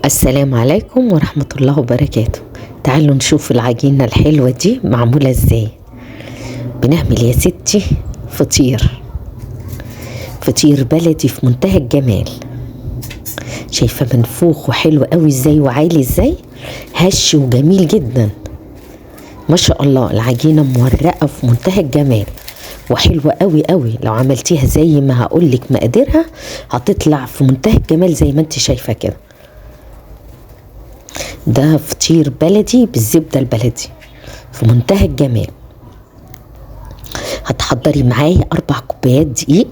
السلام عليكم ورحمة الله وبركاته. تعالوا نشوف العجينة الحلوة دي معمولة ازاي. بنعمل يا ستي فطير، فطير بلدي في منتهى الجمال. شايفة منفوخ وحلو قوي ازاي وعالي ازاي، هش وجميل جدا ما شاء الله. العجينة مورقة في منتهى الجمال وحلوة قوي قوي. لو عملتيها زي ما هقولك مقاديرها هتطلع في منتهى الجمال زي ما انت شايفة كده. ده فطير بلدي بالزبدة البلدي في منتهى الجمال. هتحضري معايا 4 كوبايات دقيق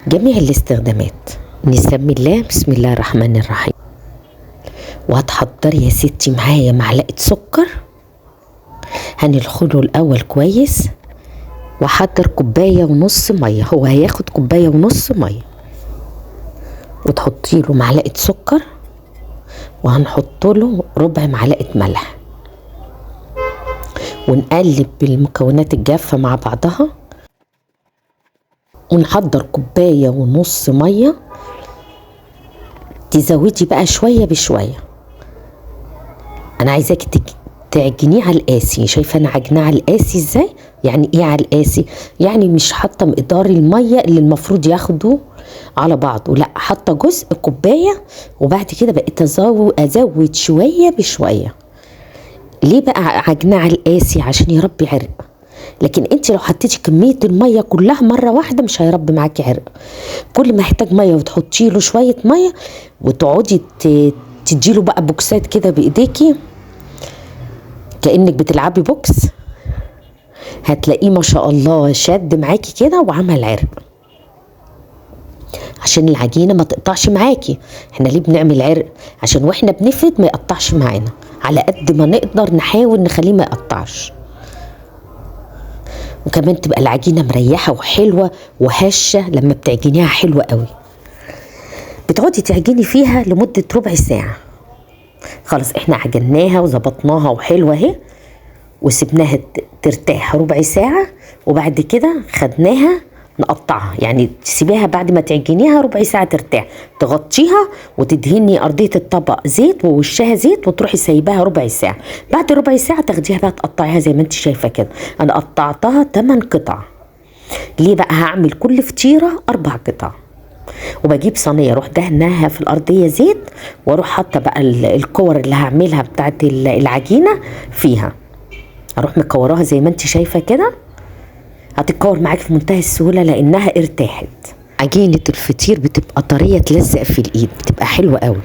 جميع الاستخدامات. نسمي الله، بسم الله الرحمن الرحيم. وهتحضري يا ستي معايا معلقة سكر، هنلخله الأول كويس. وحضر 1.5 كوباية مية، هو هياخد 1.5 كوباية مية. وتحطي له معلقة سكر، وهنحط له ربع معلقة ملح، ونقلب بالمكونات الجافة مع بعضها. ونحضر 1.5 كوباية مية، تزودي بقى شوية بشوية. انا عايزاكي تعجنيه على القاسي. شايفة انا عجناه على القاسي ازاي؟ يعني ايه على القاسي؟ يعني مش حاطة مقدار المية اللي المفروض ياخده على بعضه، لا حاطة جزء كوباية وبعد كده بقيت ازود شوية بشوية. ليه بقى عجناه على القاسي؟ عشان يربي عرق. لكن انت لو حطيتي كمية المية كلها مرة واحدة مش هيربي معاكي عرق. كل ما يحتاج مية وتحطي له شوية مية وتقعدي تديله بقى بوكسات كده بايديكي كأنك بتلعبي بوكس، هتلاقيه ما شاء الله شد معاكي كده وعمل عرق. عشان العجينة ما تقطعش معاكي. احنا ليه بنعمل عرق؟ عشان واحنا بنفرد ما يقطعش معانا، على قد ما نقدر نحاول نخليه ما يقطعش. وكمان تبقى العجينة مريحة وحلوة وهشة لما بتعجنيها حلوة قوي. بتقعدي تعجني فيها لمدة ربع ساعة. خلاص احنا عجناها وظبطناها وحلوة اهي، وسبناها ترتاح ربع ساعة. وبعد كده خدناها نقطعها، يعني تسيبيها بعد ما تعجنيها ربع ساعة ترتاح، تغطيها وتدهني أرضية الطبق زيت ووشها زيت، وتروحي سايباها ربع ساعة. بعد ربع ساعة تاخديها بقى تقطعيها زي ما انت شايفة كده. أنا قطعتها 8 قطع. ليه بقى؟ هعمل كل فطيرة 4 قطع. وبجيب صينية اروح دهناها في الأرضية زيت، واروح حاطة بقى الكور اللي هعملها بتاعت العجينة فيها، اروح مكوراها زي ما انت شايفة كده. هتتكور معاك في منتهى السهولة لأنها ارتاحت. عجينة الفطير بتبقى طرية تلزق في الإيد، بتبقى حلوة قوي.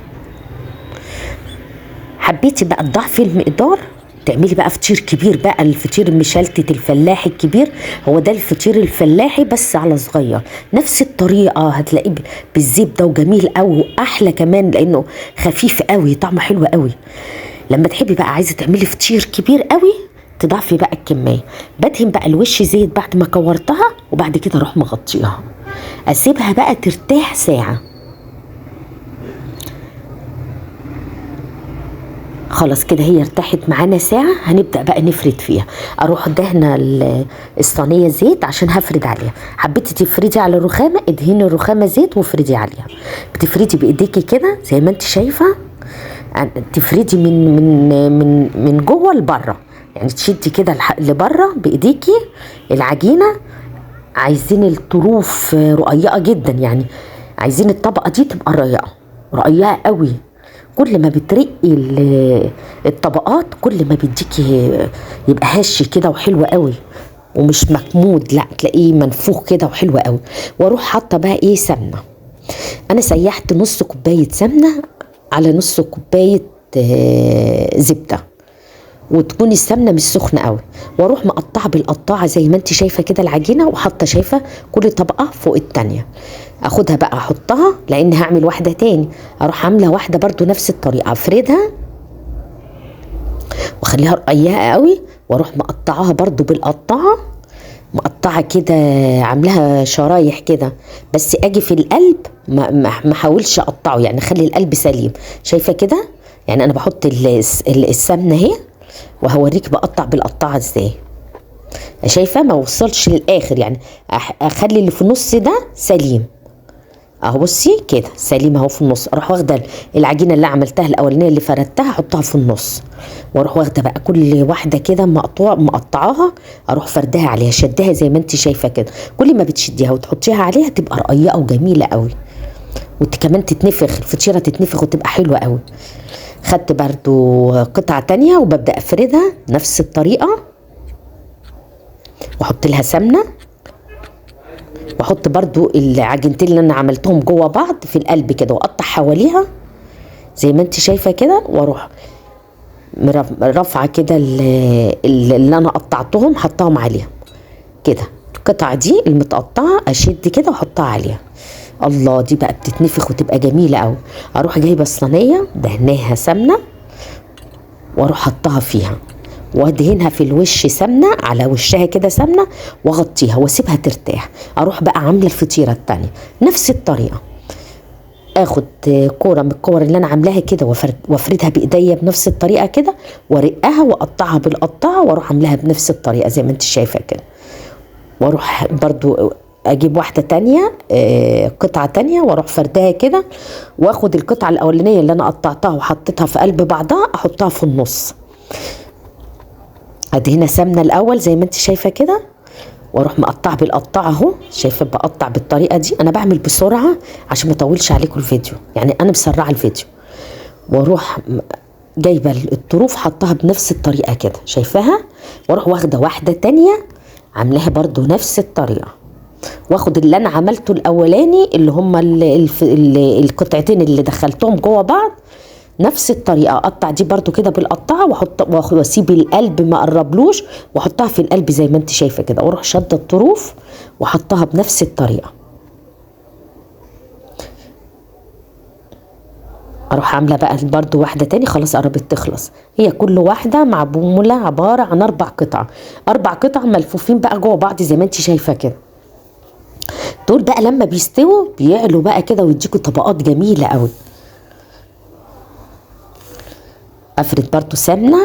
حبيتي بقى تضعفي المقدار تعملي بقى فطير كبير، بقى الفطير المشلتت الفلاحي الكبير، هو ده الفطير الفلاحي بس على صغير. نفس الطريقة هتلاقيه بالزبدة وجميل قوي وأحلى كمان لأنه خفيف قوي، طعمه حلو قوي. لما تحبي بقى عايزة تعملي فطير كبير قوي تضعفي بقى الكمية. بدهن بقى الوش زيت بعد ما كورتها، وبعد كده اروح مغطيها، اسيبها بقى ترتاح ساعة. خلاص كده هي ارتاحت معانا ساعة. هنبدأ بقى نفرد فيها. اروح دهنة الصينية زيت عشان هفرد عليها. حبيتي تفردي على الرخامة ادهني الرخامة زيت وافردي عليها. بتفردي بايديكي كده زي ما انت شايفة، تفردي من من من من جوه لبره، يعني تشدي كده لبره بايديكي العجينة. عايزين الطروف رقيقة جدا، يعني عايزين الطبقة دي تبقى رقيقة رقيقة قوي. كل ما بترقي الطبقات كل ما بيديكي يبقى هش كده وحلو قوي ومش مكمود، لا تلاقيه منفوخ كده وحلو قوي. واروح حاطه بقى ايه؟ سمنه. انا سيحت نص كوباية سمنه على نص كوباية زبدة، وتكون السمنة مش سخنة قوي. واروح مقطعه بالقطاعه زي ما انت شايفه كده العجينة، وحاطه شايفه كل طبقه فوق التانية. اخدها بقى احطها لان هعمل واحدة تاني. اروح عامله واحدة برضو نفس الطريقة، افردها واخليها رقيقه قوي، واروح مقطعاها برضو بالقطاعه، مقطعه كده عاملاها شرايح كده، بس اجي في القلب ما احاولش اقطعه، يعني اخلي القلب سليم. شايفه كده؟ يعني انا بحط السمنة اهي وهوريك بقطع بالقطاعه ازاي. شايفه؟ ما وصلش للاخر، يعني اخلي اللي في النص ده سليم اهو بصي كده سليمة اهو في النص. اروح واخده العجينة اللي عملتها الاولانية اللي فردتها احطها في النص، واروح واخده بقى كل واحدة كده مقطعاها، اروح فردها عليها، شدها زي ما انت شايفه كده. كل ما بتشديها وتحطيها عليها تبقى رقيقه وجميلة قوي، وكمان تتنفخ الفطيره، تتنفخ وتبقى حلوة قوي. خدت برضو قطعه تانية وببدا افردها نفس الطريقة، واحط لها سمنه، واحط برضو العجينتين اللي انا عملتهم جوه بعض في القلب كده، واقطع حواليها زي ما انت شايفه كده، واروح رافعه كده اللي انا قطعتهم حطاهم عليها كده. القطعة دي المتقطعة اشد كده واحطها عليها. الله، دي بقى بتتنفخ وتبقى جميلة قوي. اروح جايبه الصينية دهناها سمنه، واروح حطها فيها، وادهنها في الوش سمنه، على وشها كده سمنه، واغطيها واسيبها ترتاح. اروح بقى عامله الفطيره التانية نفس الطريقة، اخد كورة من الكور اللي انا عاملاها كده وافردها بايديا بنفس الطريقة كده، وارقها واقطعها بالقطعه، واروح عاملاها بنفس الطريقة زي ما انت شايفه كده. واروح برضو اجيب واحدة تانية، قطعه تانية، واروح فردها كده، واخد القطعة الاولانية اللي انا قطعتها وحطيتها في قلب بعضها احطها في النص. ادهنها سمنه الاول زي ما انت شايفه كده، واروح مقطعه بالقطعه اهو، شايفه بقطع بالطريقة دي. انا بعمل بسرعة عشان ما اطولش عليكم الفيديو، يعني انا مسرعة الفيديو. واروح جايبه الطروف حطها بنفس الطريقة كده، شايفاها، واروح واخده واحدة تانية عاملاها برضو نفس الطريقة، واخد اللي انا عملته الاولاني اللي هما القطعتين اللي دخلتهم جوه بعض نفس الطريقة، اقطع دي برضو كده بالقطعه، واحط واسيب القلب ما اقربلوش، واحطها في القلب زي ما انت شايفه كده، واروح شاده الطروف واحطها بنفس الطريقة. اروح عامله بقى برضو واحدة تاني، خلاص قربت تخلص. هي كل واحدة معمولة عبارة عن 4 قطع، 4 قطع ملفوفين بقى جوه بعض زي ما انت شايفه كده. دول بقى لما بيستووا بيعلوا بقى كده ويديكوا طبقات جميلة قوي. افرد برضو سمنه،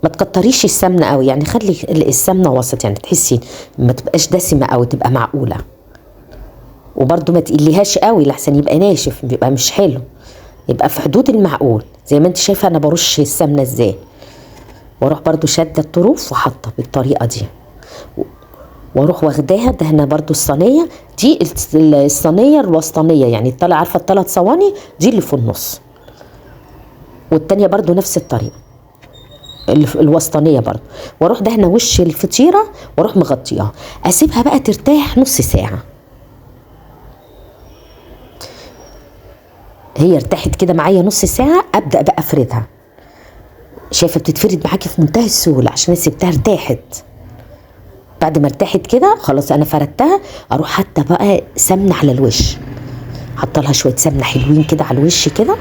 ما تكتريش السمنة قوي، يعني خلي السمنة وسط، يعني تحسي ما تبقاش دسمة قوي، تبقى معقولة. وبرضو ما تقليهاش قوي لحسن يبقى ناشف، بيبقى مش حلو، يبقى في حدود المعقول. زي ما انت شايفه انا برش السمنة ازاي. واروح برضو شاده الطروف وحاطه بالطريقة دي، واروح واخداها دهنه برضو الصينية دي، الصينية الوسطانيه، يعني طالع عارفه ال3 صواني دي اللي في النص، والتانية برضو نفس الطريقة الوسطانيه برضو. واروح دهنه وش الفطيره واروح مغطياها، اسيبها بقى ترتاح نص ساعة. هي ارتاحت كده معايا نص ساعة، ابدا بقى افردها. شايفه بتتفرد معاكي في منتهى السهولة عشان انا سبتها ارتاحت. بعد ما ارتاحت كده خلاص انا فردتها، اروح حاطه بقى سمنه على الوش، حاطه لها شوية سمنه حلوين كده على الوش كده،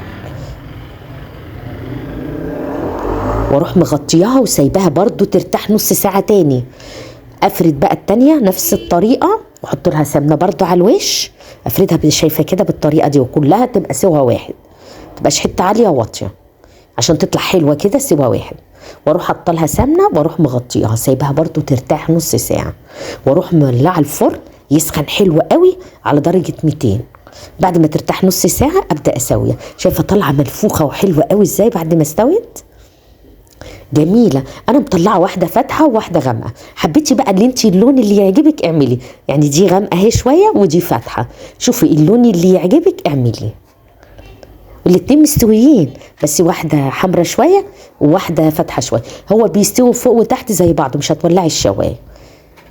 واروح مغطياها وسايباها برضو ترتاح نص ساعة تاني. افرد بقى التانية نفس الطريقة، واحط لها سمنه برضو على الوش، افردها شايفه كده بالطريقة دي، وكلها تبقى سوا واحد، متبقاش حتة عالية واطية عشان تطلع حلوة كده سوا واحد. واروح حاطه لها سمنه واروح مغطياها، سايباها برضو ترتاح نص ساعة، واروح مولعه الفرن يسخن حلو قوي على درجه 200. بعد ما ترتاح نص ساعة ابدا اسويها. شايفه طالعه ملفوخه وحلوه قوي ازاي بعد ما استوت، جميلة. انا مطلعه واحدة فاتحة وواحدة غامقه، حبيتي بقى اللي انت اللون اللي يعجبك اعملي، يعني دي غامقه اهي شوية ودي فاتحة، شوفي اللون اللي يعجبك اعملي. الاتنين مستويين، بس واحدة حمرا شوية وواحدة فاتحة شوية، هو بيستووا فوق وتحت زي بعض، مش هتولعي الشوايه.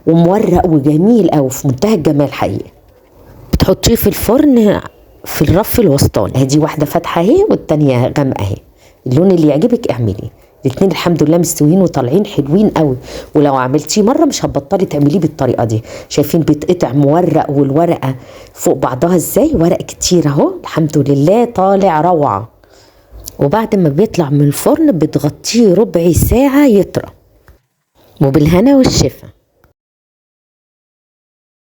ومورق وجميل قوي في منتهى الجمال حقيقي. بتحطيه في الفرن في الرف الوسطاني، ادي واحدة فاتحة اهي والتانية غامقه اهي، اللون اللي يعجبك اعمليه. الاتنين الحمد لله مستويين وطالعين حلوين قوي، ولو عملتيه مرة مش هتبطلي تعمليه بالطريقة دي. شايفين بيتقطع مورق والورقة فوق بعضها ازاي، ورق كتير اهو الحمد لله طالع روعه. وبعد ما بيطلع من الفرن بتغطيه ربع ساعة يطرى، وبالهنا والشفا.